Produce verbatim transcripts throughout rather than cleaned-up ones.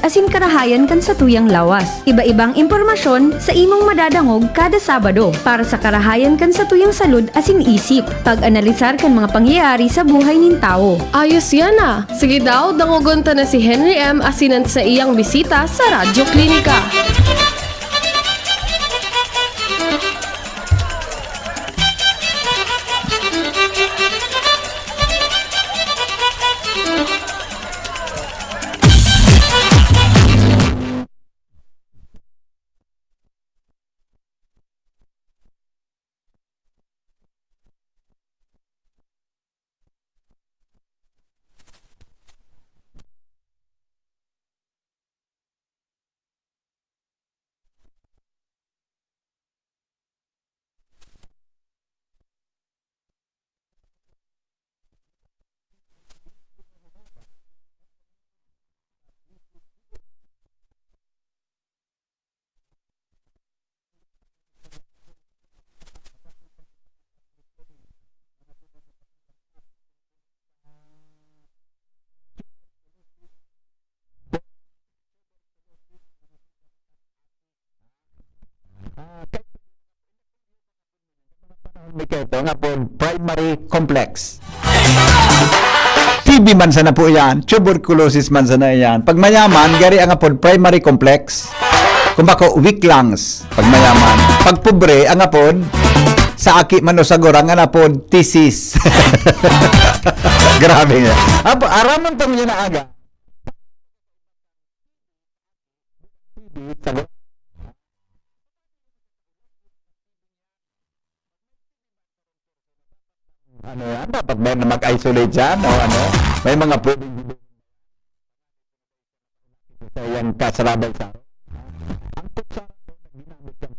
asin karahayan kan satuyang lawas. Iba-ibang impormasyon sa imong madadangog kada Sabado para sa karahayan kan satuyang salud asin isip. Pag-analisar kan mga pangyayari sa buhay nin tawo. Ayos yan, ah! Sige daw, dangogon ta na si Henry M asin an saiyang bisita sa Radyo Klinika. May kaito nga po, primary complex. T B man sana po yan, tuberculosis man sana yan. Pag mayaman, gari ang apod primary complex. Kung bako, weak lungs, pag mayaman. Pag pobre, ang apod, sa aki man o sa gurang, ang apod, thesis. Grabe nga. Apo, aramon tong yun na aga. Ano yan? Dapat ba na mag-isolate yan? O ano? May mga pwedeng sa iyang kasalabay sa ang kutsara po na ginamit ng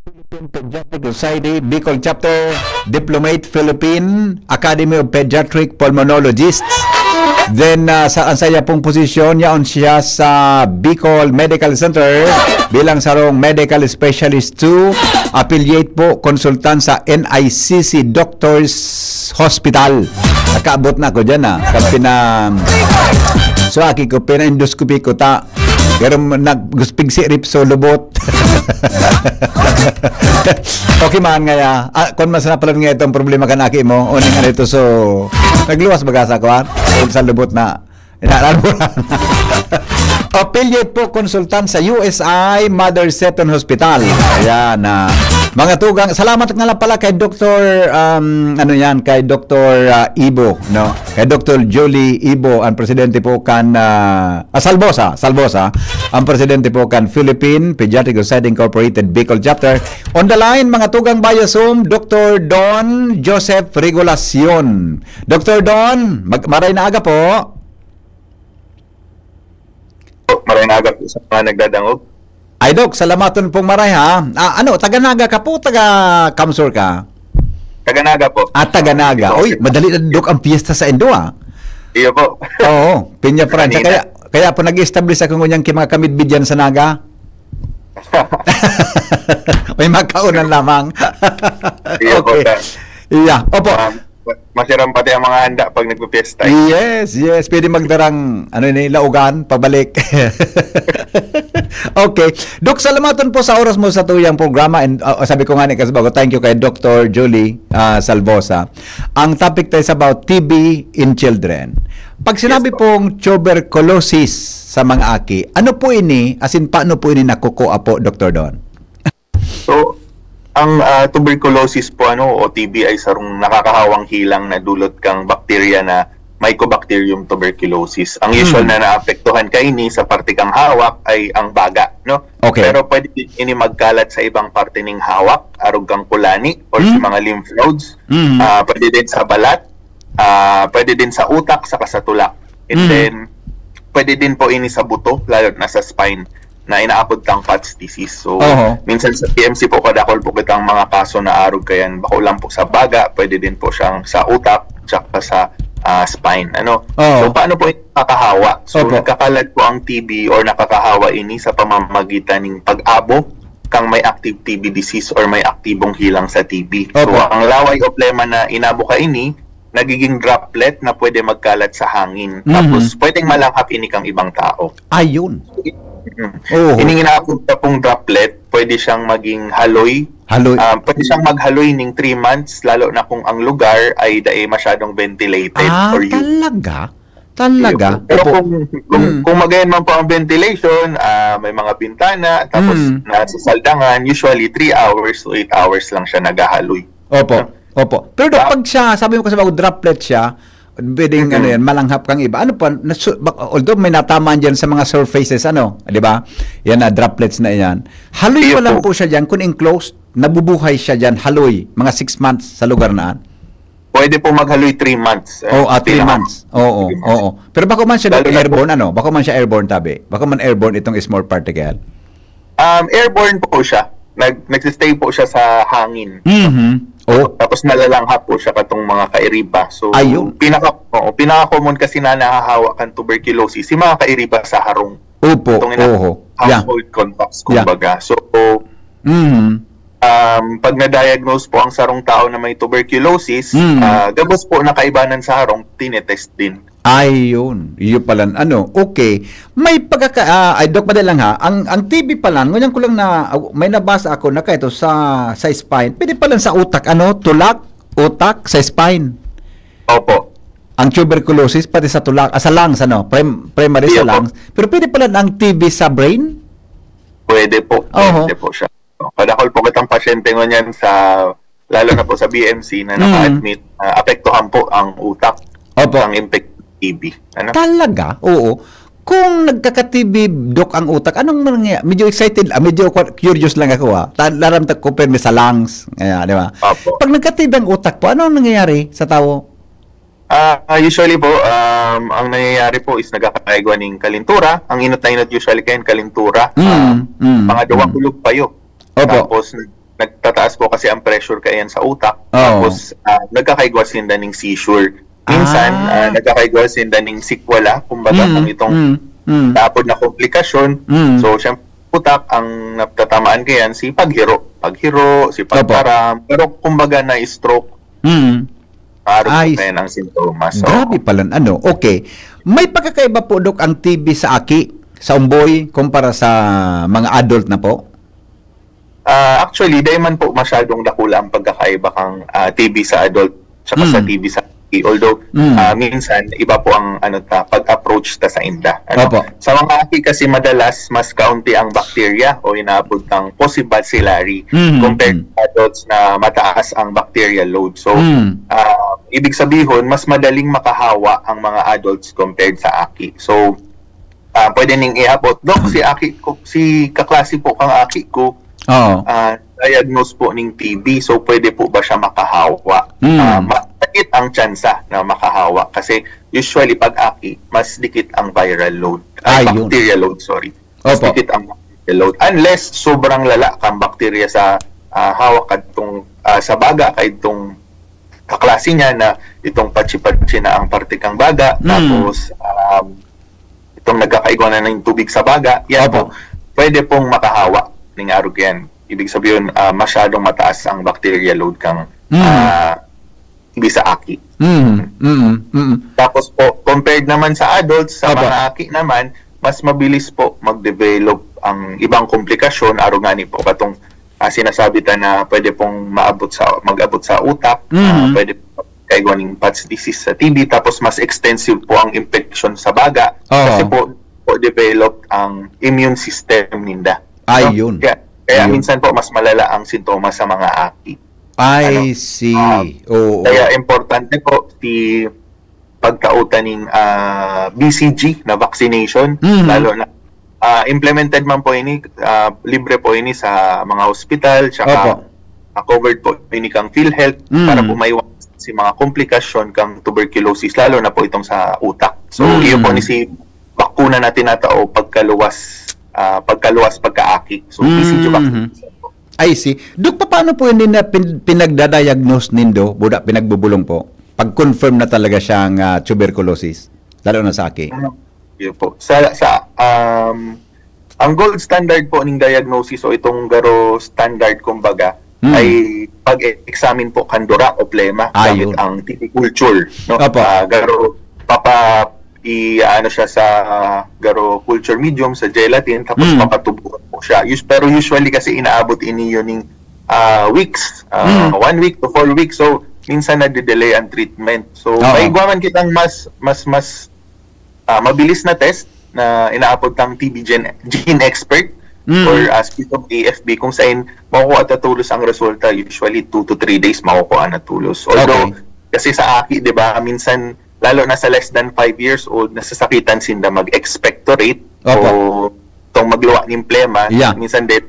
Philippine Pediatric Society, Bicol Chapter, Diplomate, Philippine Academy of Pediatric Pulmonologists. Then, ah, sa, ang saya pong posisyon, yaon siya sa Bicol Medical Center bilang sarong medical specialist two, affiliate po, konsultan sa N I C C Doctors Hospital. Nakaabot na ako dyan, ah. Pag pina-, so, aki ko, pina-endoscopy ko, ta, pero nagguspig si Ripso, lubot. Okay man ngaya. Ah, kung mas napalan nga itong problema kan aki mo, uning ano ito, so, nagluwas baga sa kwan? Sa lubot na. Inaral mo na. Affiliate po, konsultan sa U S I Mother Seton Hospital. Ayan, ah, mga tugang. Salamat nga lang pala kay Doktor, um, ano yan, kay Doktor, ah, Ibo, no? Kay Doktor Julie Ibo, ang presidente po kan, ah, ah, Salvosa, Salvosa, ang presidente po kan Philippine Pediatric Society Incorporated Bicol Chapter. On the line, mga tugang via Zoom, Doktor Don Joseph Regulacion. Doktor Don, mag-, maray na aga po. Maray na aga po sa mga nagdadangog. Ay, Dok, salamaton pong maray, ha. Ah, ano, taga Naga ka po, taga Kamsur ka? Taga Naga po. Ah, taga Naga. Uy, madali na, Dok, ang piyesta sa indo, ah. Iyo po. Oo, Peñafrancia. Kanina. Kaya, kaya po nag-establish ako ngunyan ki mga kamidbidyan sa Naga. May makaunan lamang. Iyo po, Okay. sir. Iya, opo. Um, ma-, masiram pati ang mga handa pag nagpipiesta, eh. Yes, yes. Pwede magdarang, ano ini, laugan, pabalik. Okay. Dok, salamaton po sa oras mo sa tuyang programa. And, uh, sabi ko nga ni Kasbago, thank you kay Doktor Julie, ah, Salvosa. Ang topic tayo is about T B in children. Pag sinabi Yes po. pong tuberculosis sa mga aki, ano po ini, as in, paano po ini nakukuha po, Doktor Don? So, ang, ah, tuberculosis po, ano, o T B ay sarong nakakahawang hilang na dulot kang bakterya na Mycobacterium tuberculosis. Ang usual Mm. na naapektuhan kaini sa parte kang hawak ay ang baga, no? Okay. Pero pwede din ini magkalat sa ibang parte ning hawak, arog kang kulani, or sa Mm. mga lymph nodes. Mm. Ah, pwede din sa balat, ah, pwede din sa utak, saka sa tulak. And Mm. then, pwede din po ini sa buto, lalo na sa spine, na inaapod kang Pott's disease. So, Oho. minsan sa P M C po, kadakol po kitang mga kaso na arog kayan, bako lang po sa baga, pwede din po siyang sa utak, tsaka sa, ah, spine. Ano? Oo. So, paano po ito nakakahawa? So, Opo. nagkakalat po ang T B or nakakahawa ini sa pamamagitan ng pag-abo kang may active T B disease or may aktibong hilang sa T B. So, Opo. ang laway o plema na inabo ka ini, nagiging droplet na pwede magkalat sa hangin. Mhm. Tapos, pwedeng malanghap ini kang ibang tao. Ayun. Mm. Oo. Ining inaabot na pong droplet, pwede siyang maging haloy. Haloy. Ah, pwede siyang maghaloy ning three months, lalo na kung ang lugar ay dai masyadong ventilated Ah, or humid. Talaga? Talaga? Pero Opo. kung, kung, Mm. kung magayon man po ang ventilation, ah, may mga bintana, tapos Mm. nasa saldangan, usually three hours to eight hours lang siya naghahaloy. Opo. Opo. Pero Doc, Ah. pag siya, sabi mo kasi bago droplet siya, pwedeng Mhm. ano yan, malanghap kang iba. Ano pa, nasu- bak- although may natamaan dyan sa mga surfaces, ano, di ba? Yan na, droplets na yan. Haloy Iyo pa lang po. po siya dyan, kung enclosed, nabubuhay siya dyan, haloy, mga six months sa lugar na. Pwede po maghaloy three months. Eh, Oh, ah, three pinaka- months. Oo, Three months. Oo. Pero bako man siya Lalo na po- airborne, ano? Bako man siya airborne, tabi. Bako man airborne itong small particle. Um, airborne po siya. Nag, nagsistay po siya sa hangin. Mhm. Oh, Tapos nalalanghap po siya katong mga kairiba. So, Ayun. pinaka, oo, pinaka-common kasi na nahahawa kan tuberculosis, si mga kairiba sa harong. Opo. Itong ina- Oho. Yeah. Household contacts, Yeah. kumbaga. So, Mhm. um, pag na-diagnose po ang sarong tao na may tuberculosis, Mm. ah, gabos po na kaibanan sa harong, tinetest din. Ayun. Iyo pala, ano. Okay. May pagkaka... ah, ay, Doc, madali lang ha. Ang, ang T B pala, ngunyan ko lang na, ah, may nabasa ako na kaito sa, sa spine. Pwede pala sa utak, ano? Tulak, utak, sa spine. Opo. Ang tuberculosis, pati sa tulak, ah, sa lungs, ano? Prim-, primary sa Iyo po. Lungs. Pero pwede pala ang T B sa brain? Pwede po. Oho. Pwede po siya. Kadakol po kitang pasyente ngunyan sa, lalo na po sa B M C na Mm. naka-admit, ah, apektuhan po ang utak Opo. ng infected T B. Ano? Talaga? Oo. Kung nagkaka-T B, Doc, ang utak, anong nangyayari? Medyo excited, ah, medyo kwa-, curious lang ako, ah. Ta-, laram ta ko, permi sa lungs. Kaya, di ba? Opo. Pag nagka-T B ang utak po, ano ang nangyayari sa tao? Ah, ah, usually po, um, ang nangyayari po is nagkakaigwa ning kalintura. Ang inot na inot usually kayan kalintura. Mm, Ah, mm, mga duwa mm. kulog payo. Opo. Tapos, nag-, nagtataas po kasi ang pressure kayan sa utak. Oo. Tapos, ah, nagkakaigwa sinda ning seizure. Minsan, Ah. ah, nagkakaigwa sinda ning sikwala, kumbaga Mm, kung itong mm, mm. tapod na komplikasyon. Mm. So, siyempre, utak ang natatamaan kayan, si paghiro. Paghiro, si Opo. pagtaram. Pero, kumbaga, na-stroke. Mm. Klaro po Ay, kayan ang sintomas. So, Grabe pala, ano? Okay. May pagkakaiba po, Doc, ang T B sa aki, sa umboy, kumpara sa mga adult na po? Ah, actually, dai man po masyadong dakula ang pagkakaiba kang, ah, T B sa adult tsaka sa Mm. T B sa aki. Although, Mm. ah, minsan, iba po ang, ano ta, pag-approach ta sa inda. Ano? Opo. Sa mga aki kasi, madalas, mas kaunti ang bakterya o inaabot ng posibacillary Mm, compared mm. sa adults na mataas ang bacterial load. So, Mm. ah, ibig sabihin, mas madaling makahawa ang mga adults compared sa aki. So, ah, pwede ning iabot, "Doc, si aki ko, si kaklase po kang aki ko, Oo. ah, diagnose po ning T B, so pwede po ba siya makahawa?" Mm. Ah, ma-, sakit ang tsansa na makahawa kasi usually pag aki, mas dikit ang viral load. Ay, Ayun. bacterial load, sorry. Mas Opo. dikit ang bacterial load. Unless sobrang lala kang bakterya sa, ah, hawak kadtong, ah, sa baga, kay itong kaklase niya na itong patsi-patsi na ang parte kang baga, Mm. tapos, um, itong nagkakaigwa na ng tubig sa baga, yan Opo. po, pwede pong makahawa ning arog yan. Ibig sabihin, ah, masyadong mataas ang bacterial load kang, Mm. ah, T B sa aki. Mm, mm, mm. Tapos po, compared naman sa adults, sa Opo. mga aki naman, mas mabilis po mag-develop ang ibang komplikasyon, arog ngani po katong, ah, sinasabi ta na pwede pong maabot sa, mag-abot sa utak, Mm. ah, pwede kaigwa ning Pott's disease sa T B, tapos mas extensive po ang infection sa baga. Oo. Kasi po, po develop ang immune system ninda. Ay, No? yun. Kaya, kaya Yun. minsan po, mas malala ang sintomas sa mga aki. I Ano? see. Ah, Oo. Kaya importante po si pagkautan ning, ah, B C G na vaccination, Mhm. lalo na, ah, implemented man po ini, ah, libre po ini sa mga hospital, tsaka, Opo. ah, covered po ini kang PhilHealth Mm. para po maiwasan si mga komplikasyon kang tuberculosis, lalo na po itong sa utak. So, Mm. iyo po ni si bakuna na tinatao pagkaluwas, ah, pagkaluwas pagkaaki. So, B C G Mm. vaccination po. I see. Dok, paano po hindi na pin-, pinagdadiagnose nindo, buda pinagbubulong po? pag-confirm na talaga siyang, ah, tuberculosis, lalo na sa aki? Ano? Yun po. Sa, sa, um, ang gold standard po ning diagnosis o itong garo standard, kumbaga, Hmm. ay pag-examine po kan dura o plema Ah, gamit yun. ang T B culture, no? Opo. Ah, garo, papa, i, ano siya sa, ah, garo culture medium, sa gelatin, tapos Hmm. papatubuan po siya. Us-, pero usually kasi inaabot ini yun ning, ah, weeks, ah, Hmm. one week to four weeks. So, minsan nade-delay ang treatment. So, Oo. may igwa man kitang mas, mas, mas, ah, mabilis na test na inaapod tang T B gene, gene expert Mm. or, ah, speak of A F B, kung saan makukuha ta tulos ang resulta. Usually, two to three days makukuha na tulos. Although, Okay. kasi sa aki, di ba, minsan, lalo na sa less than five years old, nasasakitan sinda mag-expectorate Opo. o itong magluwa ng plema. Yeah. Minsan, de,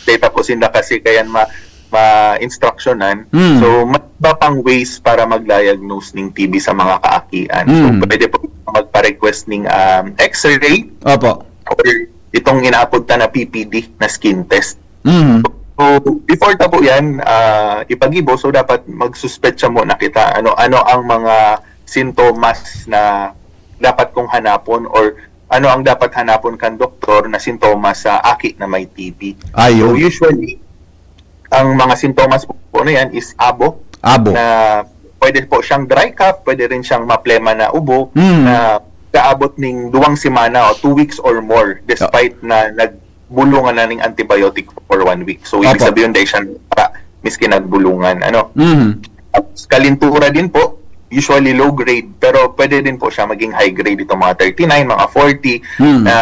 de tapos sinda kasi kaya ma, ma-instructionan. Mm. So, may iba pang ways para mag-diagnose ng T B sa mga kaakian. So, Mm. pwede po magpa-request ng, um, X-ray Opo. or itong inaapod ta na P P D na skin test. Mm. So, before ta po yan, ah, ipagibo, so dapat magsuspecha muna kita. Ano, ano ang mga sintomas na dapat kong hanapon or ano ang dapat hanapon kan doktor na sintomas sa aki na may T B? Ayun. So, usually, ang mga sintomas po, po na yan is abo, Abo. na pwede po siyang dry cough, pwede rin siyang maplema na ubo, Mm. na kaabot ning duwang semana o two weeks or more, despite na nagbulungan na ning antibiotic for one week. So, ibig Opo. sabihin, dahil siya naka, miski nagbulungan, ano. Mm. At kalintura din po, usually low grade, pero pwede din po siya maging high grade, itong mga thirty-nine, mga forty. Mm. Na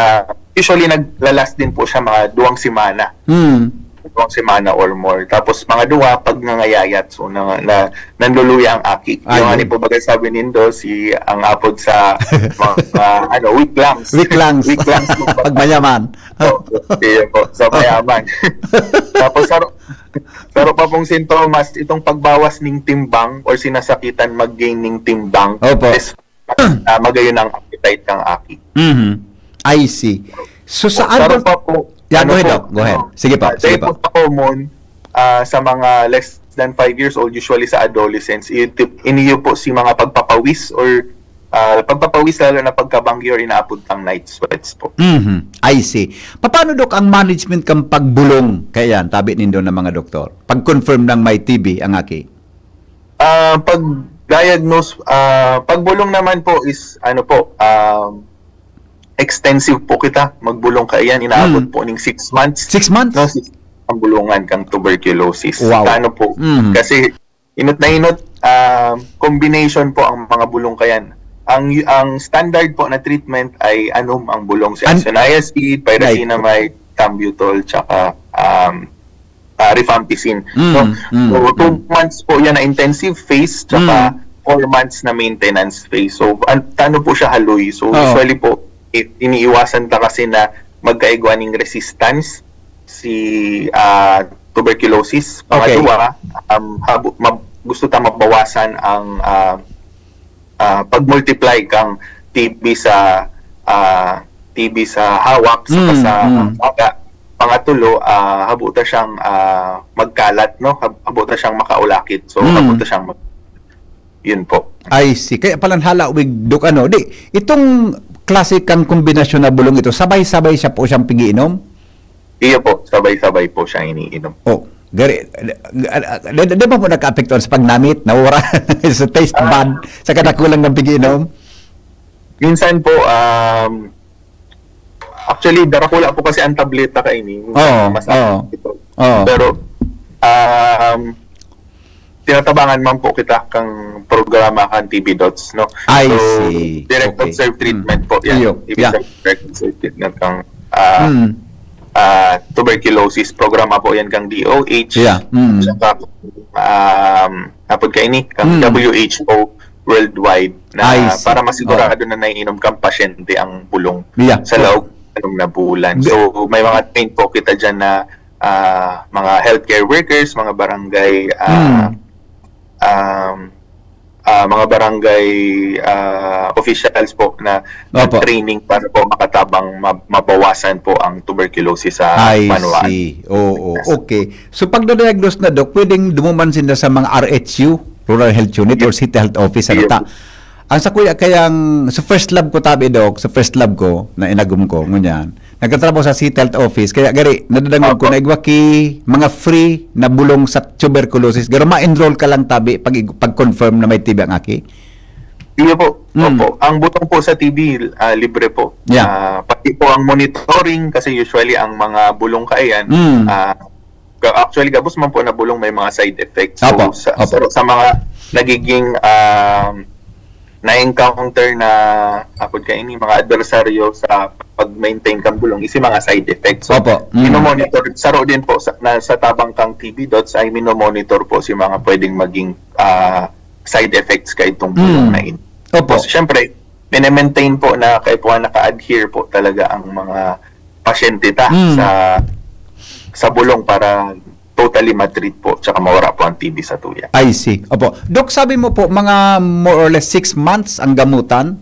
usually, naglalast din po siya mga duwang semana. Mm. Duwang semana or more. Tapos, mga duwa, pag nangayayat, so, na, na, nanluluya ang aki. Ayun. Yung ano po, bagay sabi nindo, si, ang apod sa mga, ano, weak lungs. Weak lungs. Weak lungs po. Pag mayaman. So, okay po, sa mayaman. Tapos, saro, saro pa pong sintomas, itong pagbawas ning timbang or sinasakitan mag-gain ning timbang. Opo. Is, ah, magayon ang appetite kang aki. Mhm. I see. So, sa Saro adult... pa po, Yeah, ano go ahead, po, Doc. Go ahead. ano, Sige po, ah, sige dahil po. po sa common, ah, sa mga less than five years old, usually sa adolescents, iyo, iniyo po si mga pagpapawis or, ah, pagpapawis lalo na pagkabanggi or inaapod tang night sweats po. Mhm. I see. Paano, Doc, ang management kang pagbulong? Kaya yan, tabi nindo ng mga doktor. Pag-confirm ng may T B ang aki. Ah, pag-diagnose, ah, pagbulong naman po is, ano po, um, extensive po kita. Magbulong ka yan, inaabot Mm. po ning six months. Six months? No, six, ang bulungan kang tuberculosis. Wow. Paano po? Mm. Kasi inot na inot, um, combination po ang mga bulong kayan. Ang, ang standard po na treatment ay anom ang bulong, si An- isoniazid, pyrazinamide, tambutol, tsaka, um, ah, rifampicin. Mm, No? mm, So, two mm. months po yan na intensive phase, tsaka Mm. four months na maintenance phase. So, an-, ano po siya, haloy. So, Oo. usually po, i-, iniiwasan ta kasi na magkaigwa ning resistance si, ah, tuberculosis. Okay. Pangadwa, um, habu-, mab-, gusto ta mabawasan ang, ah, ah, pag-multiply kang T B sa, ah, T B sa hawak, saka Mm, sa mm. baga. Pangatulo, ah, habo ta siyang, ah, magkalat, no? Hab-, habo ta siyang makaulakit. So, Mm. habo ta siyang mag-, yun po. I see. Kaya palang halawig, Doc, ano? Di, itong klase kang kombinasyon na bulong ito, sabay-sabay siya po siyang pigiinom? Iyo po, sabay-sabay po siyang iniinom. Oh, gari, di, di, di ba po nagkaapektuhan sa pagnamit? Nawawara sa taste Ah. bud, sa kadakulang ng pigiinom? Minsan po, um, actually, darakula po kasi ang tableta kaini. Oo, Mas oo. ito. Oo. Pero, um, tinatabangan man po kita kang programa kan T B Dots, no? I So, see. direct Okay. observe treatment Mm. po yan. Iyo, Ibig yeah. sabihin, direct observe treatment kang, ah, Mm. ah, tuberculosis. Programa po yan kang D O H. Yeah. Mm. Saka, um, apod kaini, kang Mm. W H O worldwide na I see. para masigurado na naiinom kang pasyente ang bulong Yeah. sa loob ng anom na bulan. G- So, may mga trained po kita dyan na, ah, mga healthcare workers, mga barangay, ah, Mm. um, ah, mga barangay, ah, officials po na Opo. training para po makatabang ma-, mabawasan po ang tuberculosis sa I banwaan. see. Oo. Okay. So, pagdadiagnose na, Doc, pwedeng dumuman sila sa mga R H U? Rural Health Unit or City Health Office, ano ta? Ang sa kuya kayang, sa first love ko tabi, Doc, sa first love ko, na inagom ko, ngunyan, nagtatrabaho sa City Health Office, kaya gari, nadadangog ko na igwa ki mga free na bulong sa tuberculosis. Garo ma-enroll ka lang tabi pag, pag-confirm na may T B ang aki. Iyo po. Mm. Opo. Ang bulong po sa T B, uh, libre po. Yeah. Uh, pati po ang monitoring, kasi usually ang mga bulong kaiyan, mm. uh, actually, gabos man po na bulong may mga side effects. So, opo, sa, opo. Sa, sa mga nagiging um, na-encounter na apod ka ini, mga adversaryo sa pag-maintain kang bulong is yung mga side effects. So, opo. Mm. Minomonitor, saro din po sa, na, sa tabang kang T B dots ay minomonitor po si mga pwedeng maging uh, side effects ka itong bulong mm. na ini. Opo. So, syempre, minemaintain po na kayo po naka-adhere po talaga ang mga pasyente ta mm. sa sa bulong para totally matreat po tsaka mawara po ang T B sa tuya. I see. Opo. Doc, sabi mo po, mga more or less six months ang gamutan,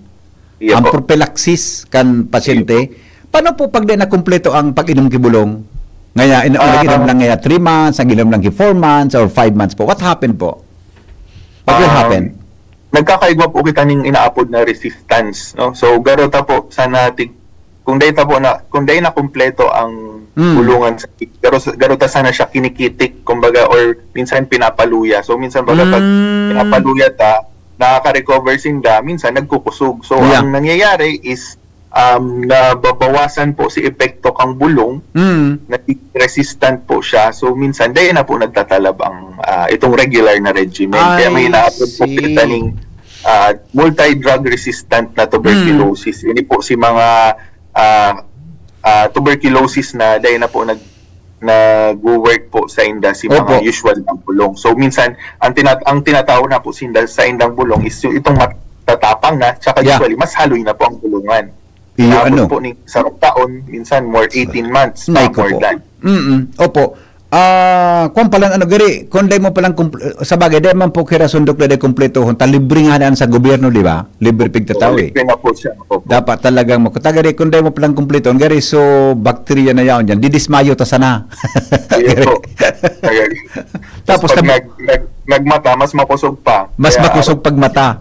yeah, ang po. Prophylaxis kan pasyente. Yeah, po. Paano po pag di na kumpleto ang pag-inom ki bulong? Ngaya, in, uh, nag-inom lang ngaya three months, nag-inom lang ki four months or five months po. What happened po? What will um, happen? Nagkakaigwa po kita ning inaapod na resistance, no? So, garo ta po sana tig kung dai ta po na kung dai na kumpleto ang mm. Bulungan sa garo, garo ta sana siya kinikitik, kumbaga, or minsan pinapaluya. So minsan baga pag mm. Pinapaluya ta, nakaka-recover sinda, minsan nagkukusog. So yeah. Ang nangyayari is um, nababawasan po si epekto kang bulong, mm. Naging resistant po siya. So minsan dahil na po nagtatalab ang uh, itong regular na regimen. Ay, kaya may inaapod po kita ning uh, multi-drug resistant na tuberculosis. Mm. Ini po si mga uh, uh, tuberculosis na dahil na po nag nag-work po sa inda si mga opo. Usual na bulong. So minsan ang tinat ang tinatawag na po sinda sa indang bulong is yung itong matatapang na tsaka yeah. Usually mas haloy na po ang bulungan. Iyo ano po ning isang taon, minsan more eighteen months pa, more than. Mm. Opo. Ah, kung pala ano gari, kung dai mo palang sa bagay, dai man po kira sundok na dai kumpleto, ta libre nga na sa gobyerno, di ba? Libre pigtataw eh. Libre na po siya. Opo. Dapat talagang mo. Kung tagari, kung dai mo palang kumpleto, gari so bakterya na yaon diyan. Didismayo ta sana. Iyo po. Tapos pag nag, nag, nagmata, mas makusog pa. Mas makusog pag mata.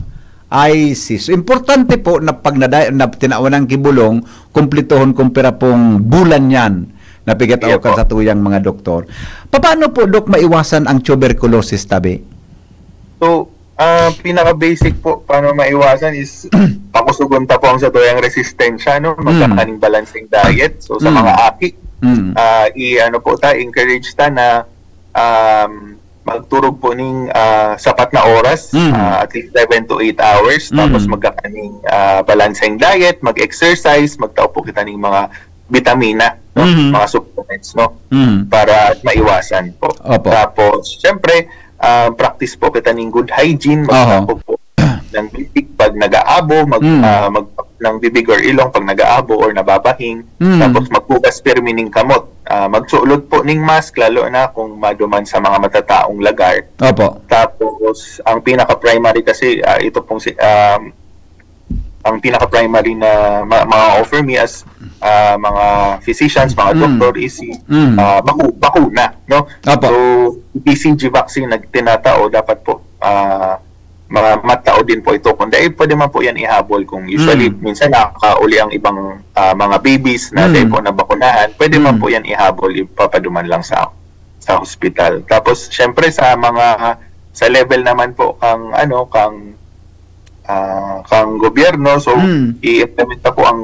I see. So, importante po na pag naday, na tinawan ang kibulong, kumplitohon kung pira pong bulan yan na pigat yeah, kan sa tuyang mga doktor. Paano po, Dok, maiwasan ang tuberculosis, tabi? So, uh, pinaka-basic po, paano maiwasan is pakusugon ta po ang sa tuyang resistensya, no? Magkakaning mm. Balancing diet. So, sa mm. Mga aki, mm. Uh, i-ano po ta, encourage ta na um, magturog po ning uh, sapat na oras, mm. Uh, at least seven to eight hours, mm. Tapos magkakaning uh, balancing diet, mag-exercise, magtao po kita ning mga bitamina, no? Mm. Mga supplements, no? Mm. Para maiwasan po. Opo. Tapos, syempre, uh, practice po kita ning good hygiene, magtao po ng bibig pag nag-aabo, mag, mm. Uh, mag ng bibig or ilong pag nag-aabo or nababahing, mm. Tapos maghugas pirmi ning kamot. Uh, magsulot po ning mask, lalo na kung maduman sa mga matataong lugar. Opo. Tapos, ang pinaka-primary kasi, uh, ito pong si, um, ang pinaka-primary na ma- ma-offer me as uh, mga physicians, mga mm. Doctor is mm. Uh, baku- bakuna, no? Opo. So, B C G vaccine nagtinatao, dapat po uh, mga matao din po ito. Kung dahil pwede man po yan ihabol kung usually mm. Minsan nakakauli ang ibang uh, mga babies na mm. Dahil po nabakunahan, pwede mm. Man po yan ihabol, ipapaduman lang sa sa hospital. Tapos syempre sa mga sa level naman po kang ano kang uh, kang gobyerno, so mm. I-implement na po ang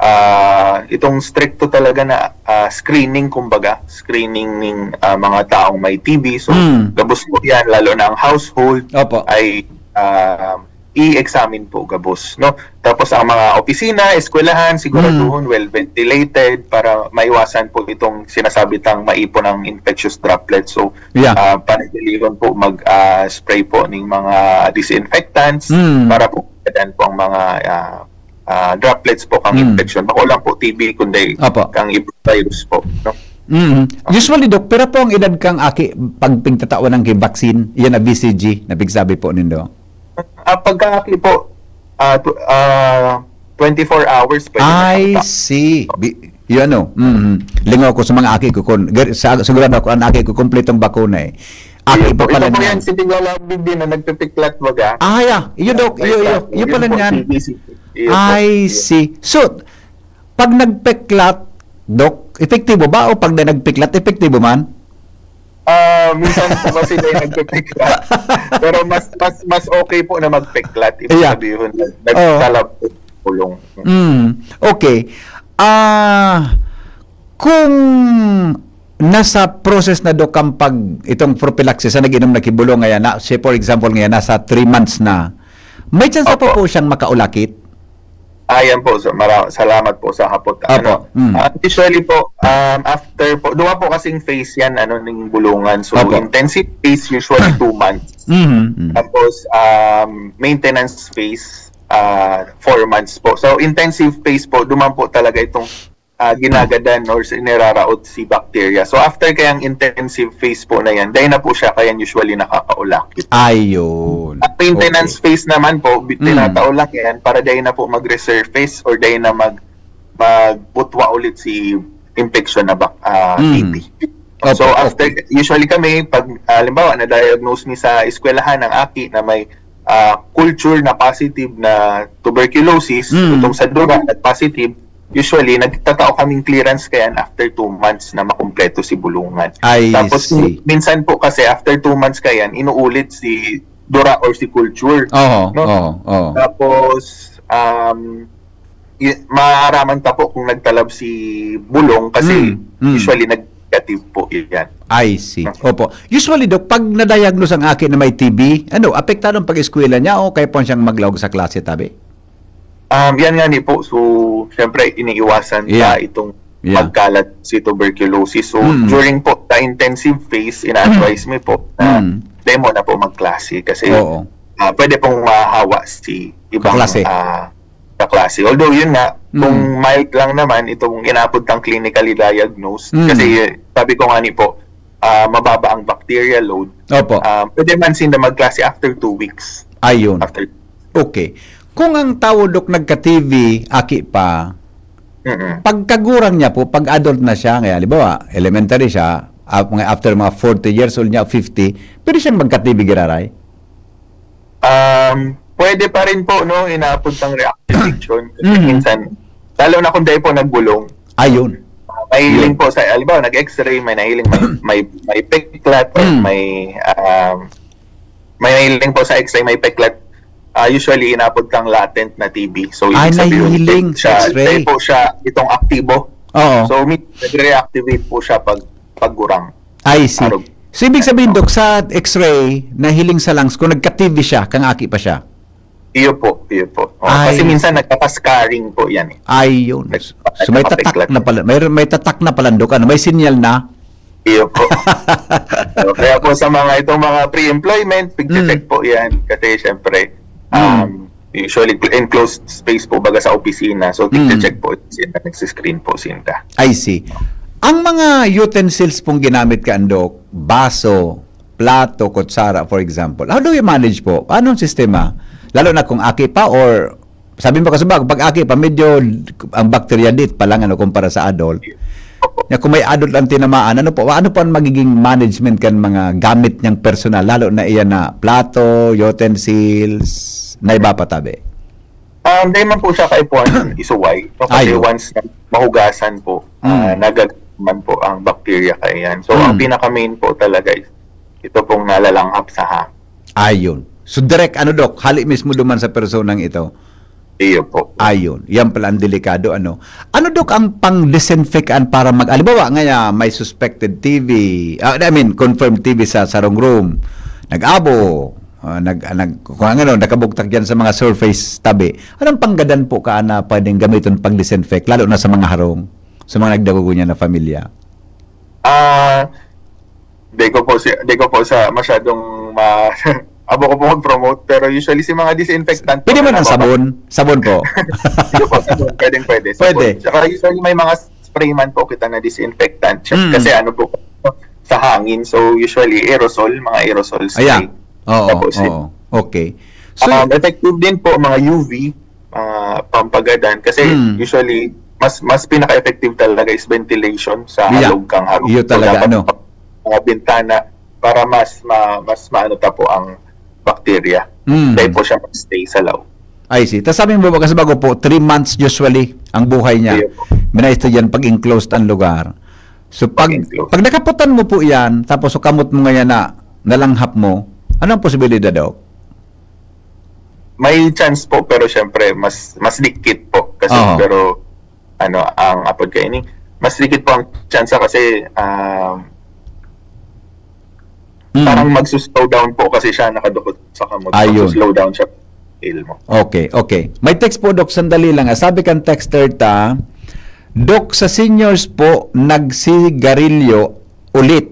uh, itong stricto talaga na uh, screening, kumbaga, screening ning uh, mga taong may T B. So, mm. Gabos po yan, lalo na ang household opo. Ay uh, i-examine po gabos, no? Tapos ang mga opisina, eskwelahan, siguraduhon mm. Well ventilated para maiwasan po itong sinasabi tang maipon ang infectious droplets. So, yeah. Uh, panatilihan po mag uh, spray po ning mga disinfectants mm. Para po kadan po ang mga uh, uh, droplets po kang mm. Infection. Bako lang po T B kundi opo. Kang virus po, no? Mm. Usually, Doc, pero po ang edad kang aki pag pigtatawan ng vaccine, yan na B C G na pigsabi po nindo? Ah, pagka aki po, ah, tw- ah, twenty-four hours pwede na I siyang ta- see. Bi- yun ano, mm Lingaw ko sa mga aki ko. Kung, gar- sa, sigurado ako, ang aki ko, kompletong bakuna eh. Aki pa pala niyan. Ito po yan, si Tiglalabig din na nagpipiklat, baga. Ah, yeah. Iyo, Doc. Iyo, iyo. Iyo pala niyan. I see. So, pag nagpeklat, Doc, epektibo ba o pag na nagpiklat, epektibo man? Ah, minsan po kasi may nagpepeklat. Pero mas, mas, mas okay po na magpeklat. Ibig sabihin, nag-, nagsalab po ng bulong. Mm. Okay. Ah, kung nasa process na, Doc, ang pag-, itong prophylaxis, sa nag-inom na ki bulong ngayon, na, say for example ngayon, nasa three months na, may tsansa pa po siyang makaulakit? Ah, yan po. So, mara-, salamat po sa hapot. Opo. Mm. Ah, usually po, um, after po, duwa po kasing phase yan, ano, ng bulungan. So, intensive phase, usually two months. Mhm, mm. Tapos, um, maintenance phase, ah, four months po. So, intensive phase po, duman po talaga itong, ah, ginagadan or si-, niraraot si bacteria. So, after kayang intensive phase po na yan, dahil na po siya, kaya usually nakakaulakit. Ayun. At maintenance phase naman po, bi-, tinatao lang yan para dahil na po mag-resurface or dahil na mag-, magbutwa ulit si infection na bak-, ah, T B. So, after, usually kami, pag, ah, halimbawa, na-diagnose mi sa eskwelahan ng aki na may, ah, culture na positive na tuberculosis, itong sa dura, nag-positive, usually, nagtatao kaming clearance kayan after two months na makumpleto si bulungan. Tapos, minsan po kasi, after two months kayan, inuulit si dura or si culture. Oo, oo, oo. Tapos, um, y-, maaraman ta po kung nagtalab si bulong kasi usually nag-, negative po yan. I see. Opo. Usually, Doc, pag na-diagnose ang aki na may T B, ano, apektado ang pag-eskwela niya o kaya po siyang maglaog sa klase, tabi? Um, yan nga ni po. So, syempre, iniiwasan ta itong magkalat si tuberculosis. So, during po sa intensive phase, ina-advise mi po na demo na po magklase kasi, ah, pwede pong mahawa si ibang, ah, kaklase. Although, yun nga, kung mild lang naman, itong inaapod tang clinically diagnosed, kasi sabi ko nga ni po, ah, mababa ang bacterial load. Opo. Ah, pwede man sinda magklase after two weeks. Ayun. After. Okay. Kung ang tawo, Dok, nagka-T B, aki pa, Mm-mm. pagkagurang niya po, pag adult na siya, kaya halimbawa, elementary siya, ap-, mga after mga forty years old niya, fifty, pwede siyang magka-T B giraray? Um, pwede pa rin po, no, inaapod tang reactivation. Kasi Mhm. minsan, lalo na kung dahil po nagbulong, Ayun. ah, mahiling Yun. po sa, halimbawa, nag-X-ray, may nahiling, may, may, may peklat, or Mm. may, um, may nahiling po sa X-ray, may peklat. Ah, usually, inaapod tang latent na T B. So, Ay, ibig sabihin, nahiling sa siya, X-ray. dahil po siya itong aktibo. Oo. So, mi-, nagre-reactivate po siya pag, pag gurang. I see. Arog. So, ibig sabihin, Dok, sa X-ray, nahiling sa lungs, kung nagka-T B siya, kang aki pa siya? Iyo po, iyo po. Oh, kasi Ay, minsan see. nagkaka-scarring po yan eh. Ayun. Nagkaka-, So, may tatak nagkaka-peklat. na pala, may, may tatak na pala, Dok, ano, may sinyal na? Iyo po. So, kaya po sa mga, itong mga pre-employment, pigche-check Mm. po yan. Kasi syempre, Mm. um, usually enclosed space po baga sa opisina. So, Mm. tigche-check po sinda, nagsiscreen po sinda. I see. Ang mga utensils pong ginamit ka, Dok, baso, plato, kutsara, for example, how do you manage po? Anong sistema? Lalo na kung aki pa or, sabi mo kasi ba, pag aki pa, medyo ang bacteria dit pa lang, ano, kumpara sa adult. Opo. Na kung may adult ang tinamaan, ano po, ano po ang magiging management kan mga gamit niyang personal, lalo na iyan na plato, utensils, na iba pa tabi? Um, dahil man po siya kay Puan isuway, no? Kasi Ayo. once na mahugasan po, ah, Mm. nagagaman po ang bacteria kay yan. So, ang Mm. pinaka-main po talaga is ito pong nalalanghap sa hangin. Ayun. So, direct, ano, Dok, hali mismo duman sa personang ito? Iyo po. Ayun. Yan pala ang delikado, ano. Ano, Dok, ang pang-disinfectant para mag-, halimbawa, ngaya, may suspected T B, ah, I mean, confirmed T B sa sarong room. Nag-abo, ah, nag-, ah, nag-, kung ano, nakabugtak dyan sa mga surface tabi. Anong panggadan po ka na pwedeng gamiton pag-disinfect, lalo na sa mga harong, sa mga nagdagugo niya na pamilya? Ah, di ko po si-, di ko po sa masyadong ma-, abo ko po mag-promote, pero usually si mga disinfectant po Pwede man na ang nababa- sabon. Sabon po. Hindi po, sabon. Pwedeng pwede. Sabon. Pwede. Tsaka usually may mga spray man po kita na disinfectant. Siya, Mm. kasi ano po, sa hangin. So, usually aerosol, mga aerosol spray. Ayan. Oo, Tapos, oo. Okay. So, um, effective din po mga U V, mga pampagadan. Kasi Mm. usually, mas mas pinaka-effective talaga is ventilation sa Yeah. halog kang harong. Iyo So, talaga, dapat ano? mga bintana, para mas ma, mas maano ta po ang bacteria. Mm. Dahil po siya mag-stay sa loob. I see. Tapos sabi mo ba, kasi bago po, three months usually ang buhay niya. Ayun po. Minaisto dyan pag enclosed ang lugar. So pag, Pag-enclosed. Pag nakaputan mo po yan, tapos so kamot mo ngayon na nalanghap mo, ano ang posibilidad, Doc? May chance po, pero syempre mas mas dikit po kasi Oo. Pero ano ang apod kaini, mas dikit po ang chance kasi um, Mm. Parang magsuslow down po kasi siya nakadukot sa kamot. Ayun. Magsuslow down siya. Feel mo. Okay, okay. May text po, Doc, sandali lang. Ah. Sabi kan texter ta, "Doc, sa seniors po, nagsigarilyo ulit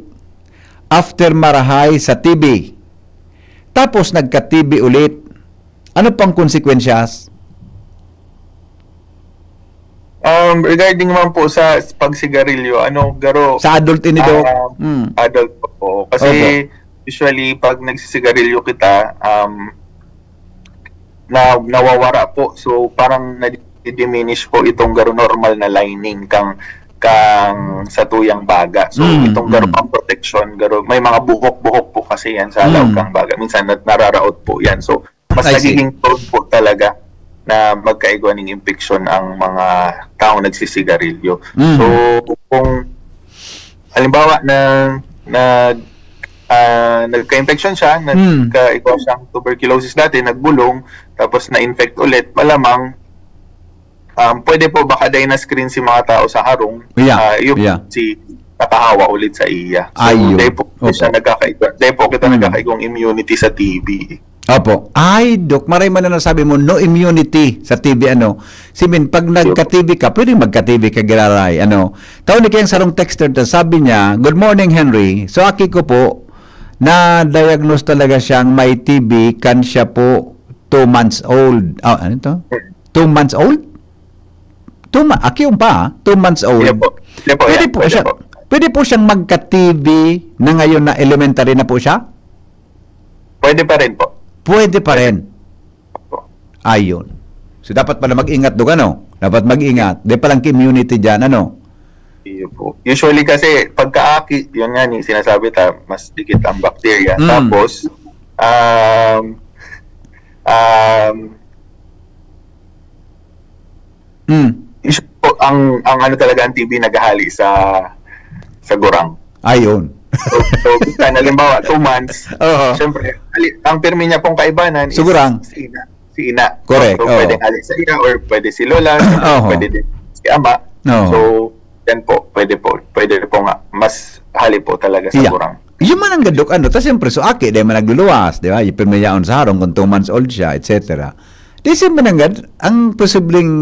after marahay sa T B. Tapos nagka-T B ulit. Ano pang konsekwensyas?" Um, regarding naman po sa pagsigarilyo, ano, garo, Sa adult ini, Doc? ah, Mm. adult po, oo. Kasi usually pag nagsisigarilyo kita, um, na nawawara po. So parang nadi-diminish po itong garo normal na lining kang kang sa tuyang baga. So Mm, itong garo mm. pang protection, garo may mga buhok-buhok po kasi yan sa loob Mm. kang baga. Minsan nat- nararaot po yan. So mas I see. nagiging prone po talaga na magkaigwa ning impeksyon ang mga taong nagsisigarilyo. Mm. So kung halimbawa na na ah, nagka-infection siya, Mm. nagkaigwa siyang tuberculosis dati, nagbulong, tapos na-infect ulit, malamang um, pwede po baka dahil na-screen si mga tao sa harong, Yeah, ah, yung yeah. si nakahawa ulit sa iya. So, Ayun. Dahil po Opo. siya nagkakaigwa, dahil po kita Mm. nagkakaigwang immunity sa T B. Opo. Ay, Doc, maray man na nasabi mo, no immunity sa T B, ano. Simin, pag nagka-T B ka, pwede magka-T B ka, giraray, ano. Tao ni kayang sarong texter ta, sabi niya, "Good morning, Henry. So, aki ko po, na-diagnose talaga siyang may T B, kan siya po two months old." Ah, ano to? Two months old? Two ma- aki yung pa, ah. Two months old. Hindi po. Hindi po, Pwede yan. po Pwede siya, po. Pwede po siyang magka-T B na ngayon na elementary na po siya? Pwede pa rin po. Pwede pa rin. Po. Ayun. So, dapat pala mag-ingat, Dok, ano? Dapat mag-ingat. Di palang immunity dyan, ano? Iyo po. Usually kasi pagkaaki, yun nga ni sinasabi ta, mas dikit ang bacteria. Mm. Tapos um um Mm. usually po, ang ang ano talaga ang T B naghahali sa sa gurang. Ayun. So, so sa halimbawa two months, Oo. syempre, hali- ang pirmi niya pong kaibanan is Sa gurang. si ina. Si ina. Correct, So, oo. Pwedeng hali sa ina or pwede si lola, Oo. Pwede din si ama. Oo. So, yan po, pwede po. Pwede po nga, mas hali po talaga sa Yeah. gurang. Yun man ang gadok, ano, tas siyempre, so aki, di man nagluluwas, di ba? Yung pamayaon sa harong kung two months old siya, et cetera. Di siya mananggad, ang posibleng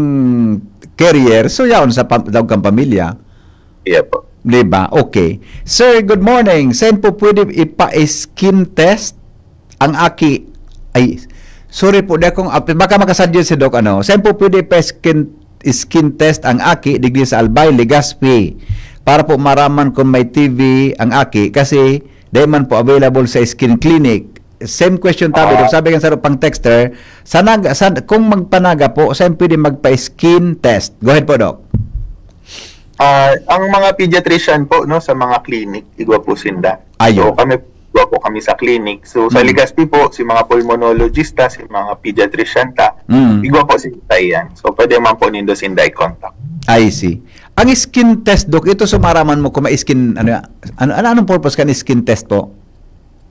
carrier, so yaon sa pam- daog kang pamilya. Iya po. Di ba? Okay. Sir, good morning. Saan po pwede ipa-skin test ang aki? Ay, sorry po, di akong, ah, baka makasuggest si Doc, ano, saan po pwede ipa-skin, skin test ang aki digdi sa Albay, Legazpi? Para po maraman kung may T B ang aki kasi di man po available sa skin clinic. Same question tabi, Ah. Doc. Sabi kan sa pang texter, sa nag, sa, kung magpanaga po, saan pwede magpa-skin test? Go ahead po, Doc. Ah, ang mga pediatrician po, no, sa mga clinic, igwa po sinda. Ayun. So, kami, igwa po kami sa clinic. So, sa Mm. Legazpi po, si mga pulmonologista, si mga pediatrician ta, Mm. igwa po sinda yan. So, pwede man po nindo sinda i-contact. I see. Ang skin test, Doc, ito sumaraman mo kung may skin, ano, ano, ano anong purpose kan skin test po?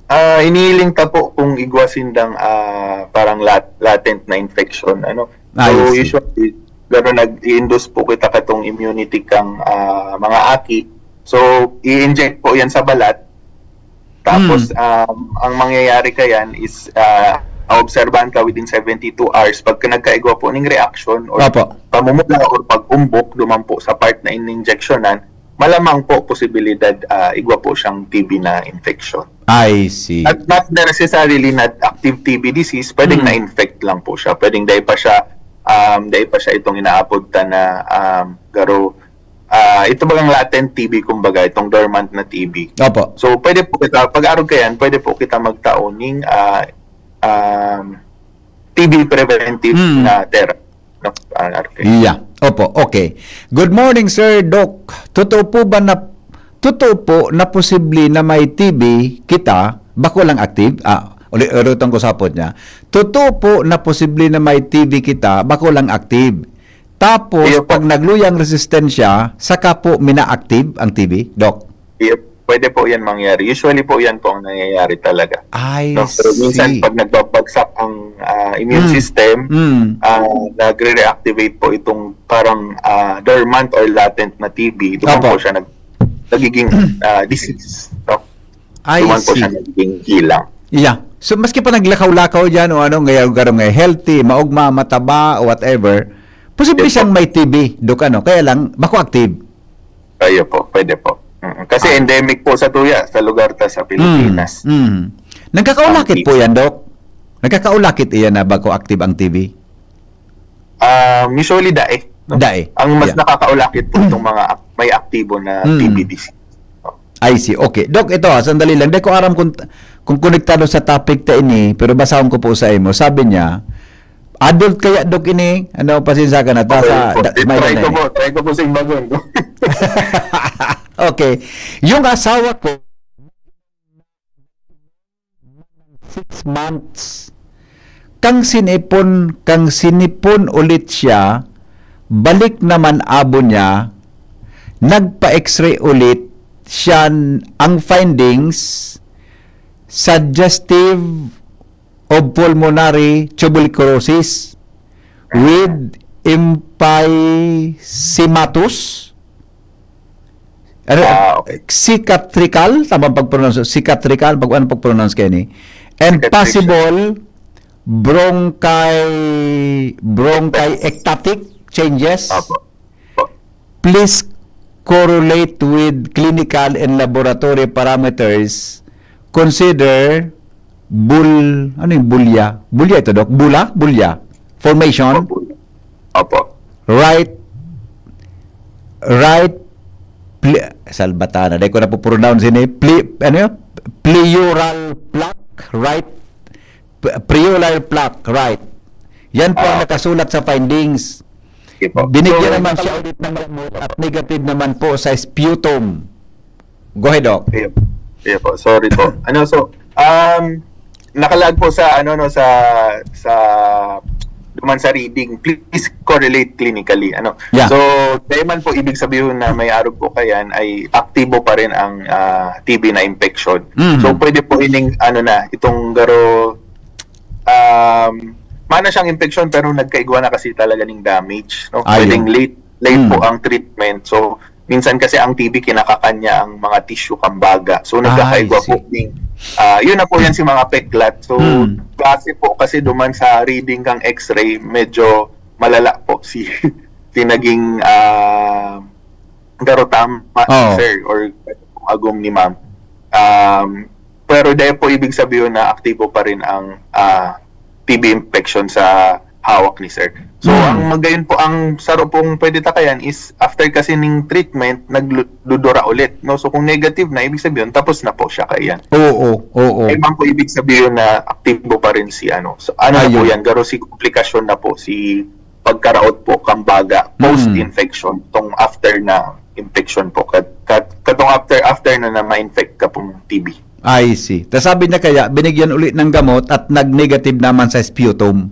Ah, inihiling ta po kung igwa sindang ah, parang lat- latent na infection, ano. I So, see. Usually, gano'n nag-i-induce po kita katong immunity kang ah, mga aki. So, i-inject po yan sa balat. Tapos, Hmm. um, ang mangyayari kayan is uh, obserbahan ka within seventy-two hours pagka nagkaigwa po ning reaction or Opo. pamumula or pag-umbok duman po sa part na in-injectionan, malamang po posibilidad ah, igwa po siyang T B na infection. I see. At not necessarily na active T B disease, pwedeng Mm. na-infect lang po siya. Pwedeng dahil pa siya, um, dahil pa siya itong inaapod ta na um, garo, ah, ito bagang latent T B, kumbaga, itong dormant na T B. Opo. So, pwede po kita, pag-arog ka yan, pwede po kita magtao ning ah, um, T B preventive Mm. na therapy. No? Ah, okay. Yeah. Opo, okay. Good morning, Sir Doc. Totoo po ba na Totoo po na posible na may T B kita, bako lang active. Ah, uli-, ulitin ko sapot niya. Totoo po na posible na may T B kita, bako lang active. Tapos, Iyo po. pag nagluya ang resistensya, saka po mina-active ang T B, Doc? Iyo, pwede po yan mangyari. Usually po yan po ang nangyayari talaga. I No? Pero minsan see. pag nagbabagsak ang ah, immune Mm. system, Mm. ah, nagre-reactivate po itong parang ah, dormant or latent na T B. Doon Opo. po siya nag nagiging ah, disease. No? I Doon po see. siya nagiging hilang. Yeah. So, maski pa naglakaw-lakaw dyan o ano, ngayon garong nga healthy, maugma, mataba, whatever, posible Yes, siyang po. may T B, Doc, ano? Kaya lang, bako active. Kayo po, pwede po. Mm. Kasi Ah. endemic po sa tuya, sa lugar ta sa Pilipinas. Mm. Mm. Nagkakaulakit Ang po yan, Doc? Nagkakaulakit iyan na bako active ang T B? Um, usually, dae. No? Dae. Ang mas Yeah. nakakaulakit po itong mga ak- may aktibo na Mm. T B disease. I see. Okay. Doc, ito ha, sandali lang. Di ko aram kung, kung konektado sa topic ta ini, pero basahon ko po sa imo. Sabi niya, adult kaya, Doc, ini? Ano, pasensya ka na. Ta Okay sa, po. da- may Try ko nanay. po. Try ko po sa imbagon. Okay. Yung asawa ko, six months. Kang sinipon, kang sinipon ulit siya, balik naman abo niya, nagpa-X-ray ulit siya, ang findings, suggestive of pulmonary tuberculosis with emphysematous, ano, Ah, okay. cicatricial, tamang pag-pronounce, cicatricial, pag, ano pag-pronounce kayo ni? And Cicatricial. possible bronchi-, bronchiectatic changes. Apo. Po. Please correlate with clinical and laboratory parameters. Consider bul-, ano yung bulya? Bulya ito, Doc? Bula? Bulya? Formation? Opo. Opo. Right, right, pli-, Salbatana. Dahil ko na po pronounce ini. Pli-, ano yun? Pleural plaque, right? P-, pleural plaque, right? Yan po ang Ah, okay. nakasulat sa findings. Sige po. Binigyan So, naman siya ulit ng gamot at negative naman po sa sputum. Go ahead, Doc. Iyo, iyo po. Sorry po. Ano, so, um, nakalag po sa, ano, no, sa, sa, duman sa reading, please correlate clinically. Ano? Yeah. So, dahil man po ibig sabihin na may arog po kayan, ay aktibo pa rin ang ah, T B na infection. Mhm. So, pwede po ining, ano na, itong garo, um, mana siyang infection pero nagkaigwa na kasi talaga ning damage. No? Ayun. Pwedeng late, late po Mm. ang treatment. So, minsan kasi ang T B kinakakan niya ang mga tissue kang baga. So, Ah, nagkakaigwa I po see. ning, ah, yun na po yan si mga peklat. So, Mm. base po kasi duman sa reading kang X-ray, medyo malala po si, si naging, ah, garo tama, Oo. sir, or agom ni ma'am. Um, pero dahil po ibig sabihin na aktibo pa rin ang ah, T B infection sa hawak ni sir. So, Hmm. ang magayon po, ang saro pong pwede takayan is after kasi ning treatment, nagdudura ulit. No? So, kung negative na, ibig sabihin, tapos na po siya kayan. Oo, oo. Ay, man po ibig sabihin na aktibo pa rin si ano. So, ano na po Ayun. yan? Garo si komplikasyon na po, si pagkaraot po, kambaga, Mm. post-infection, tong after na infection po. Kat, kat, katong after, after na na ma-infect ka pong T B. I see. Tas sabi niya kaya, binigyan uli ng gamot at nag-negative naman sa sputum.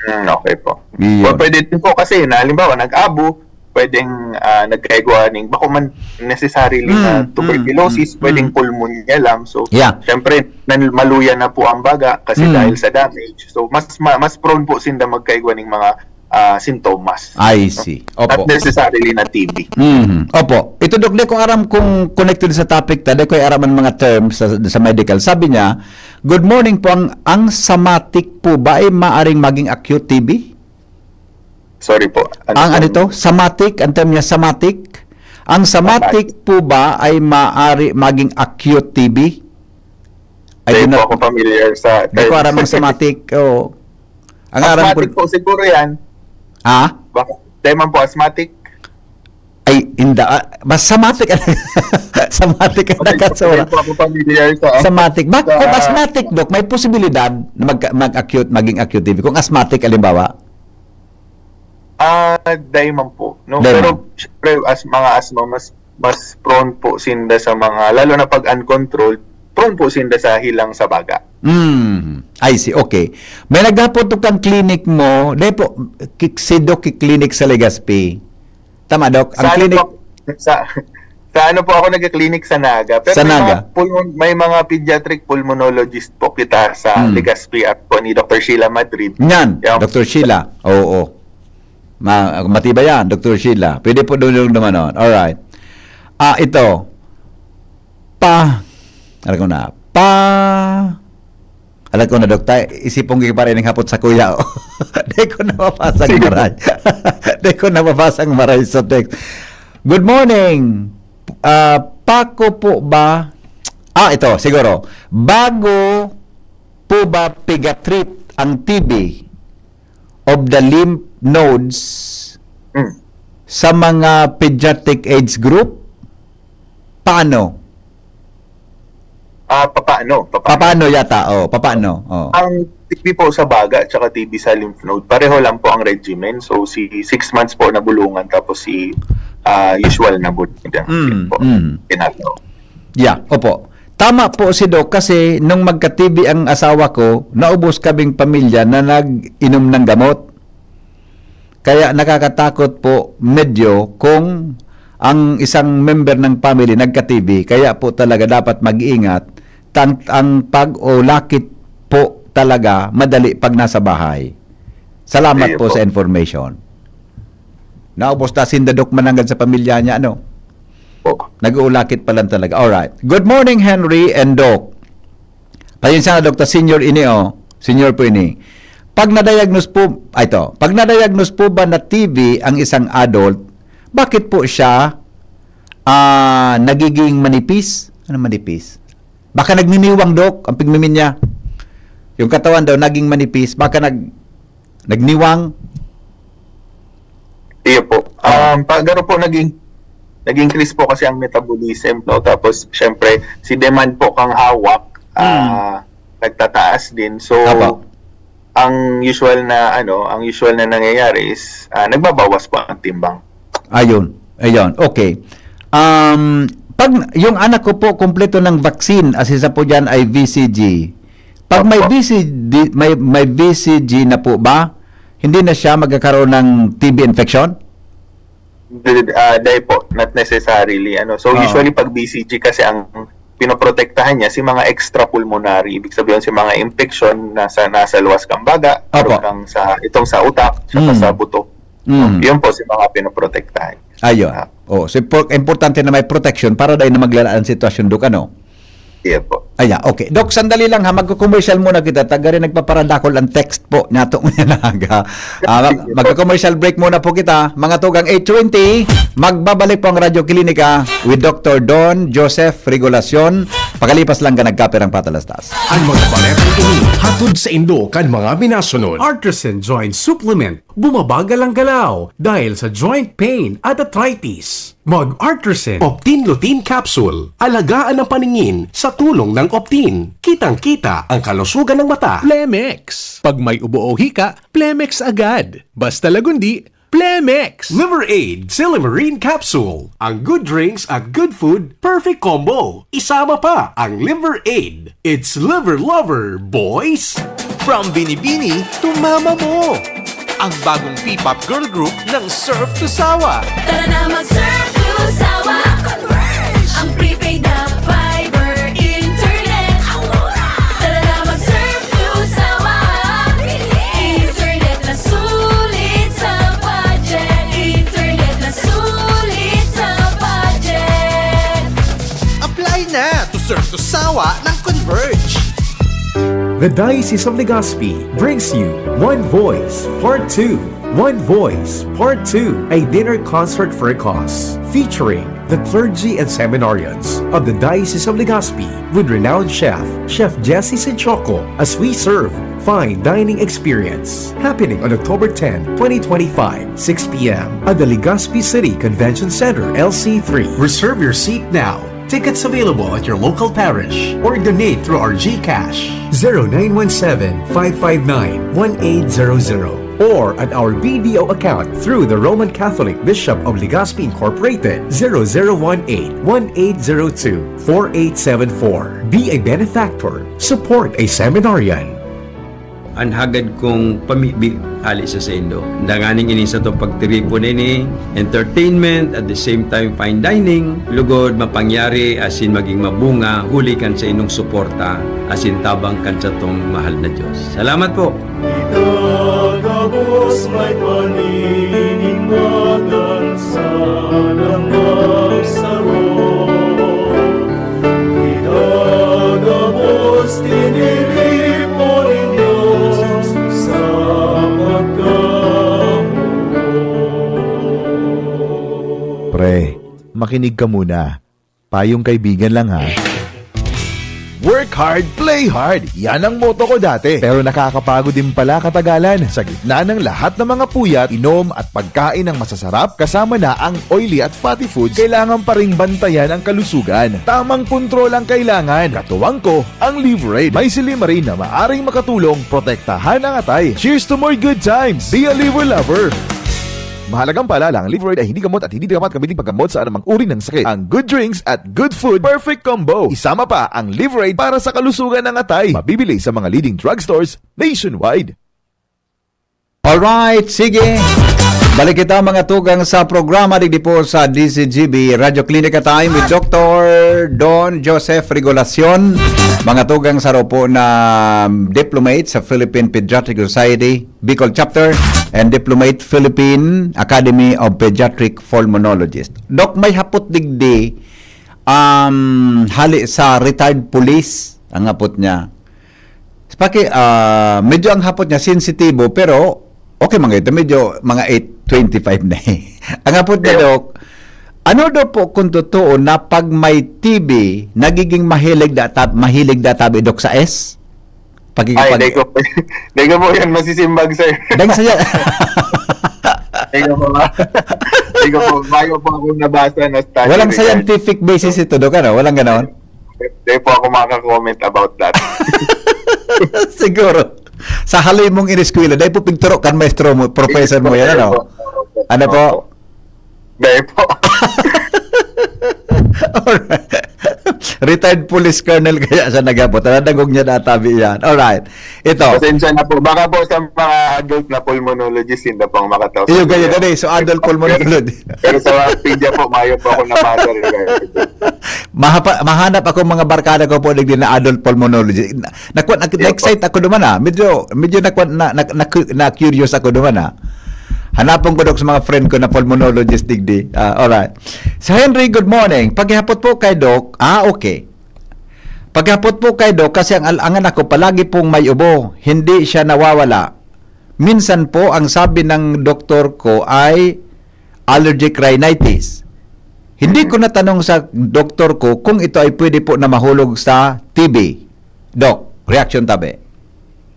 Mm, okay po. Iyon. O pwede din po kasi, na halimbawa, nag-abo, pwedeng ah, nagkaigwa ning, bako man necessarily na Mm, mm, tuberculosis, mm, pwedeng mm. pulmonya lang. So, Yeah. syempre, nan-, maluya na po ang baga kasi Mm. dahil sa damage. So, mas ma-, mas prone po sinda magkaigwa ning mga ah, sintomas. I see. Not Opo. necessarily na T B. Mhm. Opo. Ito, Doc, di ko aram kung connected sa topic ta, di ko aram ang mga terms sa, sa medical. Sabi niya, "Good morning po, ang, ang somatic po ba ay maaring maging acute T B?" Sorry po. Ano Ang ano pong to? Somatic? Ang term niya, somatic? Ang somatic Somatic. po ba ay maaari maging acute T B? I Hindi do po not ako familiar sa Di ko terms. aram ang somatic. Oo. Ang aram ko Asthmatic po siguro yan. Ha? Baka, dahil man po asthmatic. Ay, inda, ah, mas somatic. Somatic ang Hindi po, nakasura. hindi po ako familiar sa Somatic. Bak-, sa kung asthmatic, Doc, may posibilidad na mag-, mag-acute, maging acute T B. Kung asthmatic, halimbawa? Ah, dahil man po. No? Dahil Pero, man. syempre, as mga asthma, mas mas prone po sinda sa mga, lalo na pag uncontrolled, prone po sinda sa hilang sa baga. Mm. I see. Okay. May naghapot kang clinic mo. Dai po, ki- si Doc ki-clinic sa Legazpi. Tama, Doc? Ang Sa ano clinic... po, sa, sa ano po ako nagka-clinic sa Naga. Pero Sa may Naga. Mga pulmon-, may mga pediatric pulmonologist po kita sa Hmm. Legazpi at po ni Doctor Sheila Madrid. Yan, Yeah. Doctor Sheila. Oo. Ma matibay yan, Doctor Sheila. Pwede po doon yung dumanon. Alright. Ah, ito. Pa... Alam ko na. Pa... Alam ko na, Dok. Tay, isipon ko pa rin ang hapot sa kuya. Di ko na mabasang maray. Di ko na mabasang maray sa text. Good morning. Ah, Paco po ba? Ah, ito, siguro. Bago po ba piga-treat ang T B of the lymph nodes Hmm. sa mga pediatric age group? Paano? Ah, papaano? Papaano? Papaano yata? Oh, papaano? Oh. Ang T B po sa baga at saka T B sa lymph node, pareho lang po ang regimen. So, si six months po na bulungan, tapos si ah, usual na bulungan Mm, po. mm. Ginagawa. Yeah, opo. Tama po si Doc kasi nung magka-T B ang asawa ko, naubos kaming pamilya na nag-inom ng gamot. Kaya nakakatakot po medyo kung ang isang member ng family nagka-T B. Kaya po talaga dapat mag-iingat. Tang ang pag-ulakit po talaga madali pag nasa bahay. Salamat Ayun po po. sa information. Naubos na sinda Doc mananggad sa pamilya niya, ano? Po. Nag-uulakit pa lang talaga. Alright. Good morning, Henry and Doc. Pasensya na, Doktor, senior ini, oh. Senior po ini. Pag na-diagnose po, ay, ito, pag na-diagnose po ba na T B ang isang adult, bakit po siya ah, nagiging manipis? Ano manipis? Baka nagniniwang, Dok, ang pigmimin niya. Yung katawan daw naging manipis, baka nag nagniwang. Iyo po. Um, pag ano po, naging nag-increase po kasi ang metabolism, no? Tapos, syempre, si demand po kang hawak, ah, nagtataas din. So, Apo. ang usual na, ano, ang usual na nangyayari is, ah, nagbabawas po ang timbang. Ayun. Ayun. Okay. Um, pag yung anak ko po kumpleto ng vaccine, as isa po diyan ay V C G. Pag may Opo. V C G, may, may V C G na po ba, hindi na siya magkakaroon ng T B infection? Did- ah, dahil po, not necessarily. Ano. So, Oo. Usually, pag B C G kasi ang pinoprotektahan niya, si mga extrapulmonary, ibig sabihin si mga infection nasa, nasa luwas kang baga, Opo. kang sa, itong sa utak, saka Mm. sa buto. Mm. Yun po, si mga pinoprotektahan. Ayun. Ah. Oh, so impor- importante na may protection para dahil na maglala ang sitwasyon, Dok, ano? Iya po. Ayan, okay. Doc, sandali lang ha. Magko-commercial muna kita. Taga rin nagpaparadakol ang text po niya itong inaga. Ah, mag- magko-commercial break muna po kita. Mga tugang eight twenty, magbabalik po ang Radyo Klinika with Doctor Don Joseph Regulacion. Pakalipas lang ka nagkaperang patalastas. Ang mga baretang ini hatod sa indo kan mga minasunod. Artisan Joint Supplement, bumabagal ang galaw dahil sa joint pain at arthritis. Mag Artisan Optin Lutein Capsule. Alagaan ang paningin sa tulong ng Optin. Kitang-kita ang kalusugan ng mata. Plemex. Pag may ubo o hika, Plemex agad. Basta lagundi, Plemex. Liver Aid Silymarin Capsule. Ang good drinks at good food, perfect combo. Isama pa ang Liver Aid. It's Liver Lover, boys! From Binibini to Mama Mo. Ang bagong P-pop girl group ng Surf to Sawa. Tara na mag-surf to Sawa. Converge! Ang prepaid na fiber internet. Ang mura! Tara na mag-surf to Sawa. Internet na sulit sa budget. Internet na sulit sa budget. Apply na to Surf to Sawa ng Converge. The Diocese of Legazpi brings you One Voice Part two. One Voice Part two, a dinner concert for a cause, featuring the clergy and seminarians of the Diocese of Legazpi with renowned chef, Chef Jesse Sinchoco, as we serve fine dining experience. Happening on October tenth, twenty twenty-five, six p.m. at the Legazpi City Convention Center, L C three. Reserve your seat now. Tickets available at your local parish or donate through our GCash, zero nine one seven, five five nine, one eight zero zero. or on our B D O account through the Roman Catholic Bishop of Legazpi Incorporated, zero zero one eight, one eight zero two, four eight seven four. Be a benefactor. Support a seminarian. An hagad kong pamibi hali sa saindo. Danganing ini sa tong pagtiripon ini, entertainment, at the same time fine dining, lugod mapangyari asin maging mabunga huli kan sa inong suporta asin tabang kan satong mahal na Diyos. Salamat po! Itagabos may paninimbagan sa nang magsaro. Itagabos tiniripo nin Diyos sa pagkamuot. Pre, makinig ka muna. Payong kaibigan lang, ha. Work hard, play hard. Yan ang motto ko dati. Pero nakakapagod din pala katagalan. Sa gitna ng lahat ng mga puyat, inom at pagkain ng masasarap, kasama na ang oily at fatty foods, kailangan pa ring bantayan ang kalusugan. Tamang kontrol ang kailangan. Katuwang ko, ang Liveraid. May silymarin na maaring makatulong protektahan ang atay. Cheers to more good times! Be a Liver Lover! Mahalagang paalala, ang Liveraid ay hindi gamot at hindi dapat gamitin paggamot sa anumang uri ng sakit. Ang good drinks at good food, perfect combo. Isama pa ang Liveraid para sa kalusugan ng atay. Mabibili sa mga leading drugstores nationwide. Alright, sige. Balik kita, mga tugang, sa programa digdi po sa D Z G B Radio Clinica Time with Doctor Don Joseph Regulacion. Mga tugang, saro po na diplomate sa Philippine Pediatric Society Bicol Chapter and diplomate Philippine Academy of Pediatric Pulmonologists. Doc, may hapot digdi, um, hali sa retired police, ang hapot niya. Paki, ah, medyo ang hapot niya sensitibo, pero okay man ito, medyo mga eight twenty-five na eh. Ang hapot niya, Doc, ano daw po kung totoo na pag may T B, nagiging mahilig da, tab-, mahilig da tabi, Doc, sa S? Pagiging Ay, pag- di ko, di ko po yan masisimbag, sir. Dahil sa Di ko po, di ko po, bayo po akong nabasa na study Walang regarding scientific basis ito, Doc, ano? Walang ganon? Di po ako makaka-comment about that. Siguro. Sa haloy mong ineskwela, dahil po pigturo kan maestro mo, professor mo yan, ano? Opo. Ano po? Opo. Dahil po. Alright. Retired police colonel kaya siya naghapot. Nadangog niya na tabi yan. Alright. Ito. Pasensya na po. Baka po sa mga adult na pulmonologist, hindi po ang makataw sa Iyo, kayo, kanya. Gani. So, adult pulmonologist. Pero sa pedia po, mayo po ako nabasa regarding. Mahapa-, mahanap ako mga barkada ko po digdi na adult pulmonology. Na, naku-, na, Iyo po. na-excite ako duman, ah. Medyo, medyo naku-, na, na, na, na-curious ako duman, ah. Hanapon ko, Doc, sa mga friend ko na pulmonologist digdi. Ah, alright. So, Henry, good morning. Paghihapot po kay Doc. Ah, okay. Paghapot po kay Doc, kasi ang al-, ang anak ko palagi pong may ubo. Hindi siya nawawala. Minsan po, ang sabi ng doktor ko ay allergic rhinitis. Hindi ko natanong sa doktor ko kung ito ay pwede po na mahulog sa T B. Doc, reaction tabi.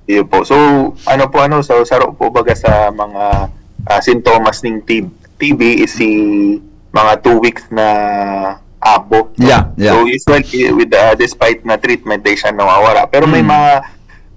Iyo po. So, ano po, ano, so, saro po baga sa mga, ah, sintomas ning T-, T B is si mga two weeks na abo, no? Yeah, yeah. So, usually, with, ah, despite na treatment, di siya nawawara. Pero may Mm. mga,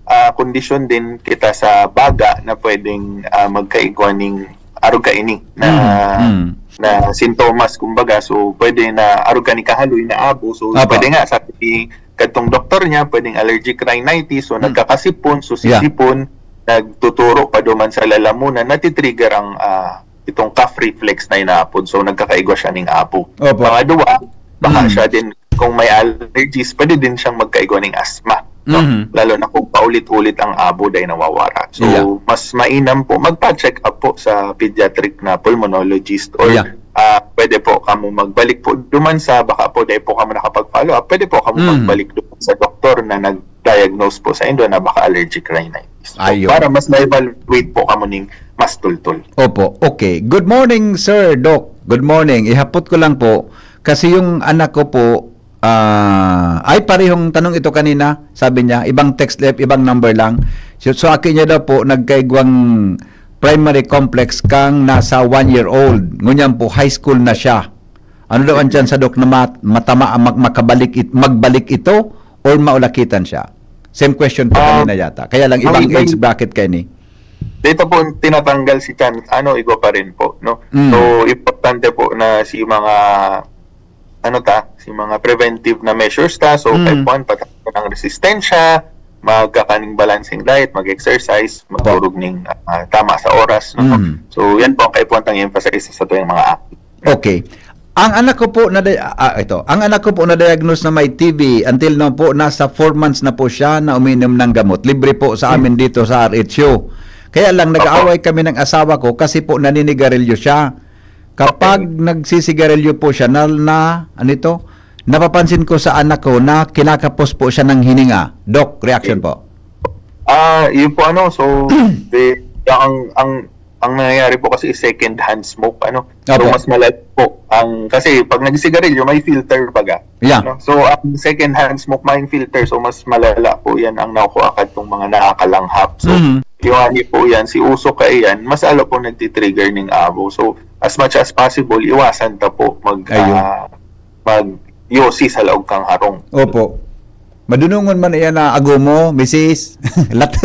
ah, kondisyon din kita sa baga na pwedeng, ah, magkaigwa ning arog kaini na, Mm, mm. na sintomas, kumbaga. So, pwede na arog ka ni kahaloy na abo. So, Apo. pwede nga, sabi ni kadtong doktor niya, pwedeng allergic rhinitis. So, Mm. nagkakasipon. So, si Yeah. sipon, nagtuturo pa duman sa lalamunan, natitrigger ang, ah, itong cough reflex na inaapod. So, nagkakaigwa siya ning abo. Opo. Pangadwa, baka Mm. siya din, kung may allergies, pwede din siyang magkaigwa ning asthma, no? Mhm. Lalo na kung paulit-ulit ang abo dahil nawawara. So, Yeah. mas mainam po, magpa-check up po sa pediatric na pulmonologist or, Yeah. ah, pwede po kamo magbalik po duman sa, baka po dahil po kamo nakapag-follow up, pwede po kamo Mhm. magbalik duman sa doktor na nag-diagnose po sa indo na baka allergic rhinitis. So, Ayun. para mas ma-evaluate po kamo ning mas tultol. Opo, okay. Good morning, Sir Doc. Good morning. Ihapot ko lang po, kasi yung anak ko po, ah, ay, parehong tanong ito kanina, sabi niya, ibang text left, ibang number lang. So, so, aki niya daw po, nagkaigwang primary complex kang nasa one year old. Ngunyan po, high school na siya. Ano daw ang tsansa, Doc, na mat-, matama, mag-, makabalik it-, magbalik ito or maulakitan siya? Same question po Ah, kanina yata. Kaya lang, ibang may, may age bracket kayo ni. Dito po tinatanggal si chan, ano, igwa pa rin po, no? Mm. So, importante po na si mga, ano ta, si mga preventive na measures ta. So, Mm. type one, pataas po ng resistensya, magkakaning balancing diet, mag-exercise, magturog ning, ah, tama sa oras, no? Mm. So, yan po ang kaipuhan tang i-emphasize sa tuwing mga active. Okay. Ang anak ko po na di-, ah, ito, ang anak ko po na-diagnose na may T B, until now po, nasa four months na po siya na uminom ng gamot. Libre po sa amin dito sa R H U. Kaya lang, Opo. nag-aaway kami ng asawa ko kasi po naninigarilyo siya. Kapag Okay. nagsisigarilyo po siya, na, na, ano ito? Napapansin ko sa anak ko na kinakapos po siya ng hininga. Doc, reaction po. Ah, yun po, ano, so, the, ang, ang, ang nangyayari po kasi is second hand smoke, ano. So, Opo. mas malala po ang, kasi pag nagsigarilyo, may filter baga. Yeah. No? So, ang second hand smoke, may filter, so mas malala po yan ang nakukuha kadtong mga nakakalanghap. So, Mhm. yung ani po yan, si usok kaya yan, mas alo po nagtitrigger ning abo. So, as much as possible, iwasan ta po mag, Ayun. ah, mag-yosi sa laog kang harong. Opo. Madunongon man iyan na agomo, misis. Lat-,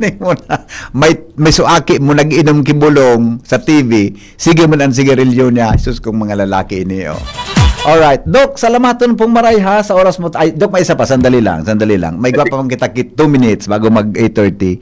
Ning mo na. May, may suaki mo, nag-inom ki bulong sa T V. Sige man ang sigarilyo niya. Sus, kung mga lalaki ini, oh. Alright. Doc, salamaton pong maray, ha, sa oras mo. Ay, Doc, may isa pa. Sandali lang, sandali lang. May igwa pa man kita ki two minutes bago mag eight thirty.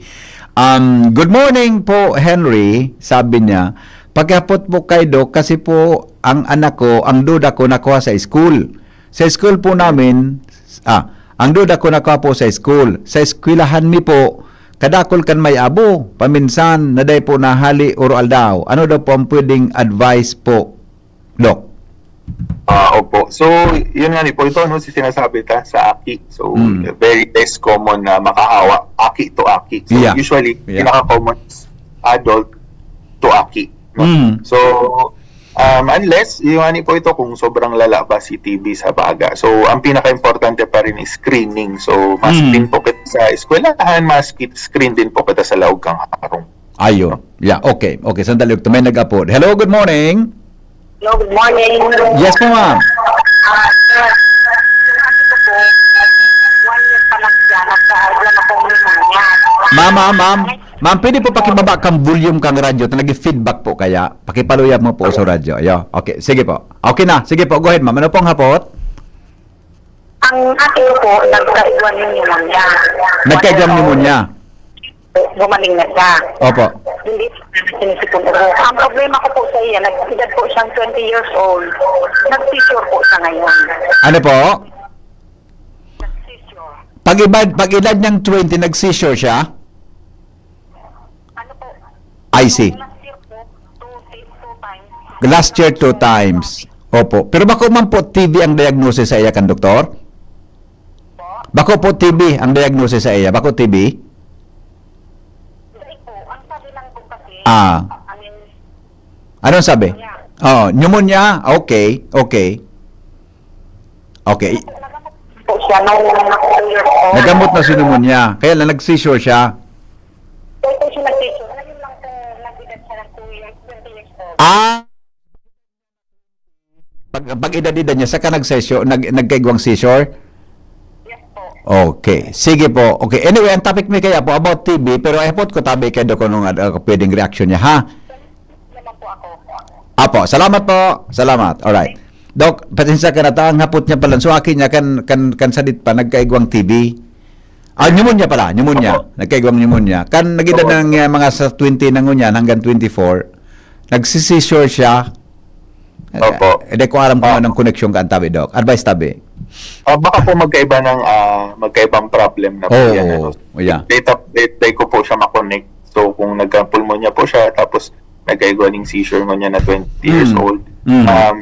Um, "Good morning po, Henry," sabi niya. "Pakihapot po kay Doc kasi po ang anak ko, ang duda ko nakuha sa school. Sa school po namin, ah, ang duda ko nakuha po sa school. Sa eskwelahan mi po, kadakul kan may abo. Paminsan, na dai po nahali oro aldaw. Ano daw po ang pwedeng advice po, Doc?" Ah, opo. So, yun nga ni po, ito, no, si sinasabi ta sa aki. So, Mm. very less common na makahawa, aki to aki. So, Yeah. usually, Yeah. pinaka-common is adult to aki, no? Mm. So, um, unless, yung ani po ito, kung sobrang lala ba si T B sa baga. So, ang pinaka-importante pa rin is screening. So, mask Mm. din po kita sa eskwelahan, mask kit-, screen din po kita sa laog kang harong. Ayo. Yeah, okay. Okay, sandali. May nag-apod. Hello, good morning. Hello, good morning. Yes po, ma'am. Ah, sir, yung anak ko po, one year pa lang siya, nagkaroon akong pneumonia. Ma'am, ma'am, ma'am. Ma'am, pwede po pakibaba kang volume kang radyo? Nag-feedback po kaya. Pakipaluya mo po sa radyo. Ayo. Okay, sige po. Okay na. Sige po, go ahead, ma'am. Ano pong hapot? Ang ate ko po, nagkaigwa ng pneumonia. Nagkaigwa ng pneumonia? Gumaling na siya. Opo. Hindi sinisipon ubo. Ang problema ko po sa iya, nag-edad po siyang twenty years old. Nag-seizure po siya ngayon. Ano po? Nag-seizure. Pag-edad, pag-edad niyang twenty, nag-seizure siya? Ano po? I see. Last year po, two, two times. Last year, two times. Opo. Pero bako man po T B ang diagnosis sa iya kan doktor? Po? Bako po T B ang diagnosis sa iya? Bako T B? Hindi po. Ang sabi lang po kasi, Ah. I mean, Anong sabi? Yeah. Oh, pneumonia? Okay, okay. Okay. Nagamot po siya nung two years old. Nagamot na si pneumonia. Kaya lang, nag-seizure siya. Kaya po siya nag-seizure. Ngayon lang po, nag-edad siya ng two years, twenty years old. Ah! Pag, pag edad-edad niya, saka nag-seizure, nag-, nagkaigwang seizure? Yes po. Okay. Sige po. Okay. Anyway, ang topic mi kaya po about T B, pero ihapot ko tabi kay Doc kung anong, uh, pwedeng reaksyon niya, ha? Naman po ako. Apo, salamat po. Salamat. Alright. Doc, pasensya ka na ta, ang hapot niya pala. So, aki niya, kan, kan, kan sadit pa, nagkaigwang T B. Ah, pneumonia pala, pneumonia. Opo. Nagkaigwang pneumonia. Kan nagida Opo. ng, uh, mga sa twenty na ngunyan hanggang twenty-four, nagsisisure siya. Opo. Eh, di ko alam kung Ah. anong koneksyon ka, ang tabi, Doc. Advice tabi. Ah, baka po magkaiba ng, ah, magkaibang problem na po Oo, yan, ano. oo, yeah. Data, data ko po siya makonect. So, kung nagka-pulmonya po siya, tapos nagkaigwa ng seizure ngunyan na twenty years Mm. old, Mm. um,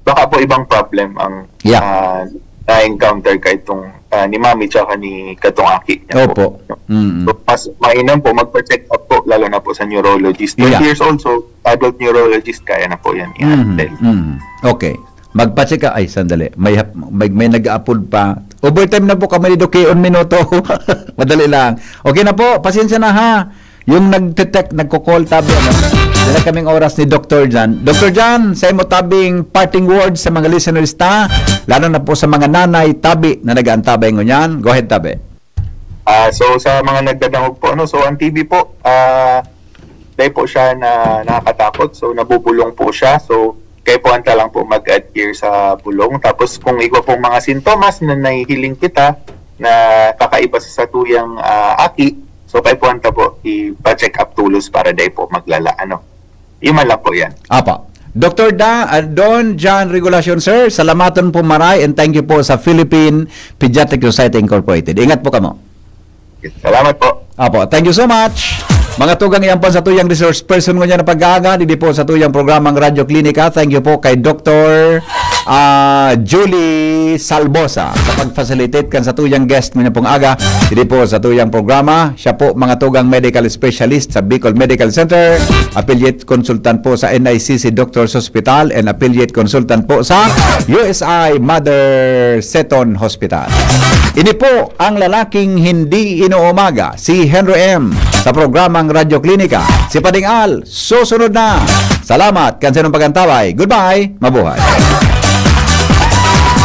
baka po ibang problem ang, Yeah. ah, na-encounter ka itong, ah, ni mami tsaka ni katong aki niya po. Opo. Mm. So, mas mainam po, magpa-check up po, lalo na po sa neurologist. Yeah. Twenty years old, so adult neurologist, kaya na po yan Mm. i-attend. Mm. Okay. Magpa-check up. Ay, sandali. May hap-, may, may nag-aapod pa. Overtime na po kami ni Doc, un minuto. Madali lang. Okay na po. Pasensya na, ha. Yung nagte-text, nagko-call tabi, ano? Dala kaming oras ni Doctor Jan. Doctor Jan, sa imo tabing parting words sa mga listeners ta, lalo na po sa mga nanay tabi na nag-aantabay ngunyan. Go ahead, tabi. Ah, so sa mga nagdadangog po, ano, so ang T B po, ah, dai po siya na nakakatakot, so nabubulong po siya. So kaipuhan ta lang po mag-adhere sa bulong. Tapos kung igwa pong mga sintomas na nahihiling kita na kakaiba sa satuyang ah, aki, so kaipuhan ta po ipa-check up tulos para dai po maglala, ano. Yun man lang po yan. Apa. Doctor Da, uh, Don John Regulacion, sir, salamaton po maray and thank you po sa Philippine Pediatric Society Incorporated. Ingat po kamo. Salamat po. Apo, thank you so much. Mga tugang, iyan po sa tuyang resource person ngunyan na pag-aaga, didi po sa tuyang programang Radyo Klinika. Thank you po kay Doctor ah, Julie Salbosa sa pag-facilitate kan sa tuyang guest ngunyan pong aga, didi po sa tuyang programa. Siya po, mga tugang, medical specialist sa Bicol Medical Center, affiliate consultant po sa N I C C Doctors Hospital, and affiliate consultant po sa U S I Mother Seton Hospital. Ini po ang lalaking hindi inuumaga, si Henry M, sa programang Radyo Klinika. Si Pading Al, susunod na. Salamat kan sinong pagantaway. Goodbye. Mabuhay.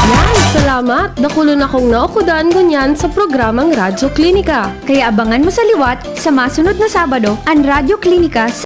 Yan, salamat. Dakulon akong naukudan ngunyan sa programang Radyo Klinika. Kaya abangan mo sa liwat sa masunod na Sabado an Radyo Klinika sa